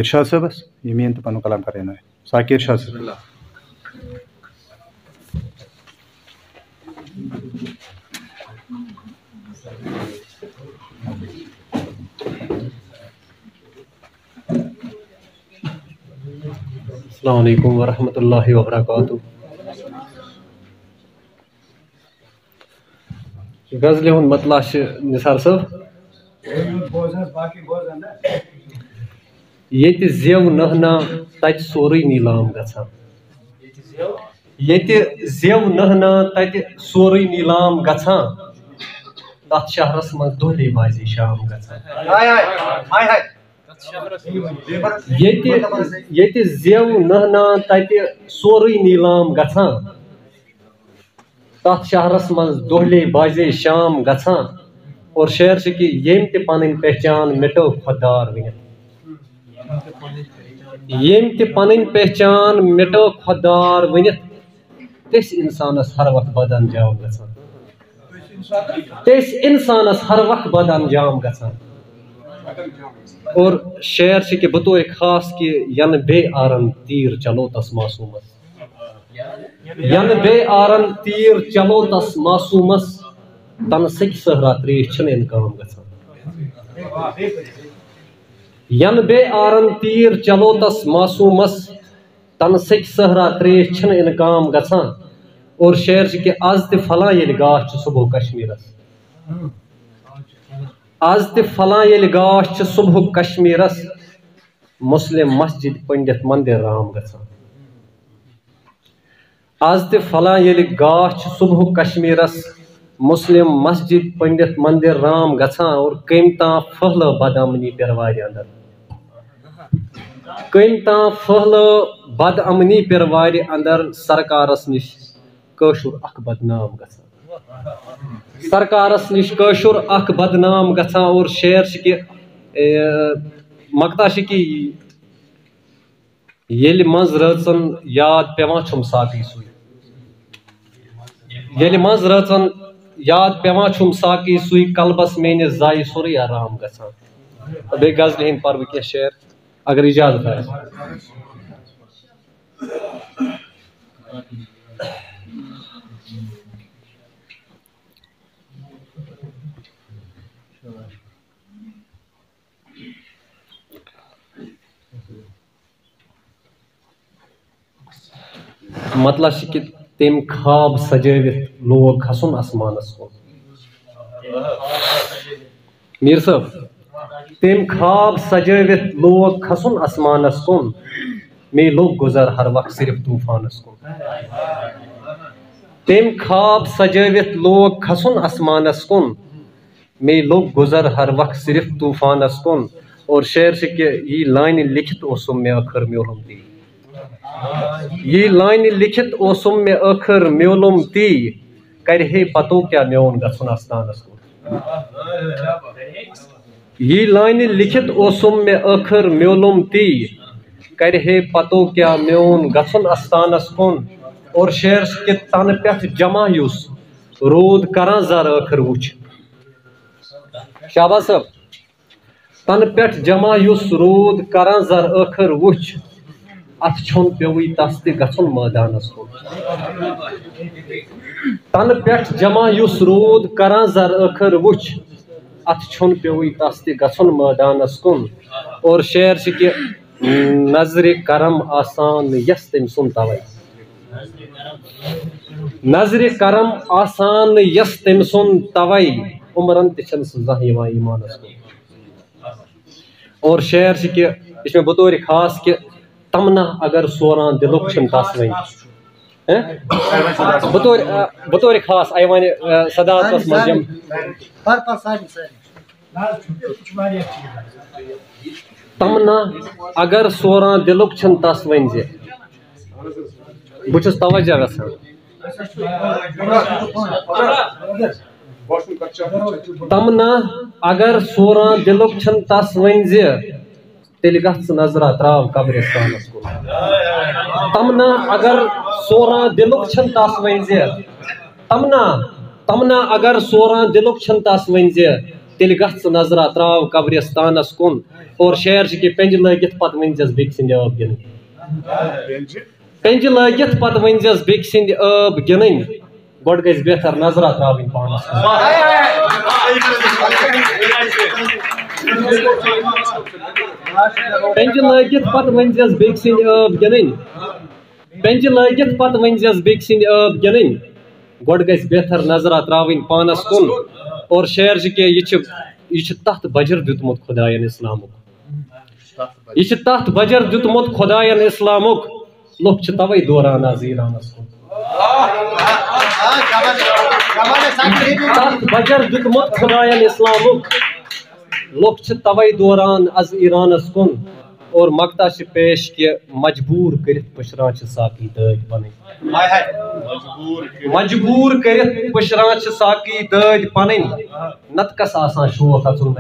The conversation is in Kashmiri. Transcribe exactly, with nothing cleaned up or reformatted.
ارشاد صٲبس یِم یِن تہٕ پنُن کلام کرن۔ ساقی ارشاد صٲب۔ السلام علیکم ورحمۃ اللہ وبرکاتہ۔ غزلہِ ہُنٛد مطلع چھُ نثار صٲب۔ بوز حظ، باقٕے بوزن نا۔ ییٚتہِ زیو نہنا، تَتہِ سورُے نیٖلام گژھان۔ ییٚتہِ زیو نہنا، تَتہِ سورُے نیٖلام گژھان۔ تَتھ شہرس منٛز دۄہلے بازے شام گژھان۔ ہاے ہاے، ہاے ہاے۔ ییٚتہِ، ییٚتہِ زیو نہنا، تَتہِ سورُے نیٖلام گژھان۔ تَتھ شہرس منٛز دۄہلے بازے شام گژھان۔ اور شعر چھُ کہِ ییٚمۍ تہِ پنٕنۍ پہچان مِٹٲو خۄدار ؤنِتھ۔ ییٚمۍ تہِ پنٕنۍ پہچان مِٹٲو خۄدار ؤنِتھ، تِس انسانس ہر وقت بد انجام گژھان۔ تِس انسانس ہر وقت بد انجام گژھان۔ اور شعر چھُ کہِ بطور خاص کہِ ینہٕ بیٚیہِ آرن تیٖر چلو تس معصومس۔ ینہٕ بیٚیہِ آرن تیٖر چلو تس معصومس، تنہٕ سکہِ صحرا تریش چھنہٕ انکام گژھان۔ ینہٕ بیٚیہِ آرن تیٖر چلو تس معصومس، تنہٕ سکہِ صحرا تریش چھنہٕ انکام گژھان۔ اور شعر چھُ کہِ از تہِ پھلان ییٚلہِ گاش چھُ صبح کشمیرس۔ از تہِ پھلان ییٚلہِ گاش چھُ صبح کشمیرس، مسلم مسجد پنڈت مندر رام گژھان۔ از تہِ پھلان ییٚلہِ گاش چھُ صبح کشمیرس، مسلم مسجد پنڈت مندر رام گژھان۔ اور کٔمۍ تام پھٔہلٲو بدامنی پیروارِ اندر۔ کٔمۍ تام پھٔہلٲو بدامنی پیروارِ اندر، سرکارس نِش کٲشُر اکھ بدنام گژھان۔ سرکارس نِش کٲشُر اکھ بدنام گژھان۔ اور شعر چھُ کہِ، اے، مقطع چھُ کہِ ییٚلہِ منٛز رٲژن یاد پٮ۪وان چھُم ساقی سُے۔ ییٚلہِ منٛز رٲژن یاد پٮ۪وان چھُم ساقی سُے، قلبس میٲنِس زایہِ سورُے آرام گژھان۔ تہٕ بیٚیہِ غزلہِ ہٕنٛدۍ پرٕ بہٕ کینٛہہ شعر، اگر اجازت آسہِ۔ مطلب چھُ کہِ تٔمۍ خواب سجٲوِتھ لوگ کھسُن آسمانس کُن۔ میٖر صٲب، تٔمۍ خواب سجٲوِتھ لوگ کھسُن آسمانس کُن، مے لوٚگ گُزر ہر وقت صرف طوفانس کُن۔ تٔمۍ خواب سجٲوِتھ لوگ کھسُن آسمانس کُن، مے لوٚگ گُزر ہر وقت صرف طوفانس کُن۔ اور شعر چھُ کہِ یی لانہِ لیکھِتھ اوسُم مےٚ ٲخٕر میوٗلُم تی۔ یی لانہِ لیکھِتھ اوسُم مےٚ ٲخٕر میوٗلُم تی، کرِ ہے پتو کیٛاہ میون گژھُن آستانس کُن۔ یی لانہِ لیکھِتھ اوسُم مےٚ ٲخٕر میوٗلُم تی، کرِ ہے پتو کیٛاہ میون گژھُن آستانس کُن۔ اور شعر چھُ کہِ تنہٕ پٮ۪ٹھ جمع یُس روٗد کران زر ٲخٕر وُچھ۔ شاباش صٲب۔ تنہٕ پٮ۪ٹھ جمع یُس روٗد کران زر ٲخٕر وُچھ، اتھ چھُن پیوٚوُے تس تہِ گژھُن مٲدانس کُن۔ تنہٕ پٮ۪ٹھ جمع یُس روٗد کران زر ٲخٕر وُچھ، اتھ چھُن پیوٚوُے تس تہِ گژھُن مٲدانس کُن۔ اور شعر چھُ کہِ نظرِ کرم آسان یس تٔمۍ سُنٛد توے۔ نظرِ کرم آسان یس تٔمۍ سُنٛد توے، عمرن تہِ چھَنہٕ سُہ زانٛہہ یِوان ایٖمانس کُن۔ اور شعر چھُ کہِ، یہِ چھُ مےٚ بطورِ خاص کہِ تمنا اگر سوران دِلُک چھُنہٕ تس وۄنۍ۔ ہیں؟ بطورِ، آ، بطورِ خاص ایوانِ، آ، صداقس منٛز یِم۔ پر، پر، ساری، ساری۔ تمنا اگر سوران دِلُک چھُنہٕ تس وۄنۍ زِ۔ بہٕ چھُس توجہ یژھان۔ تمنا اگر سوران دِلُک چھُنہٕ تس وۄنۍ زِ، تیٚلہِ گژھ ژٕ نظرا تراو قبرستانس کُن۔ تمنا اگر سوران دِلُک چھُنہٕ تس وۄنۍ زِ، تمنا، تمنا اگر سوران دِلُک چھُنہٕ تس وۄنۍ زِ، تیٚلہِ گژھ ژٕ نظرا تراو قبرستانس کُن، اور شعر چھِ کہِ پٮ۪نجہِ لٲگِتھ پتہٕ ؤنۍ زٮ۪س بیٚکہِ سٕنٛدِ ٲب گِنٛدٕنۍ۔ پٮ۪نجہِ لٲگِتھ پتہٕ ؤنۍ زٮ۪س بیٚکہِ سٕنٛدِ ٲب گِنٛدٕنۍ، گۄڈٕ گژھِ بہتر نظرا تراوٕنۍ پانس کُن۔ پٮ۪نجہِ لٲگِتھ پتہٕ ؤنۍ زٮ۪س بیٚکہِ سٕنٛدِ ٲب گِنٛدٕنۍ۔ پٮ۪نجہِ لٲگِتھ پتہٕ ؤنۍ زٮ۪س بیٚکہِ سٕنٛدِ ٲب گِنٛدٕنۍ۔ گۄڈٕ گژھِ بہتر نظرا تراوٕنۍ پانس کُن۔ اور شعر چھِ کہِ یہِ چھِ، یہِ چھِ تتھ بجر دیُتمُت خداین اسلامُک۔ یہِ چھِ تتھ بجر دیُتمُت خداین اسلامُک۔ لُکھ چھِ توے دوران از ایرانس کُن۔ تتھ بجر دیُتمُت خداین اسلامُک۔ لُکھ چھِ توے دوران از ایرانس کُن۔ اور مقطع چھِ پیش کہِ مجبوٗر کٔرِتھ پُشران چھِ ساقی دٲدۍ پنٕنۍ۔ مجبوٗر کٔرِتھ پُشران چھِ ساقی دٲدۍ پنٕنۍ۔ نتہٕ کس آسان شوق اژُن۔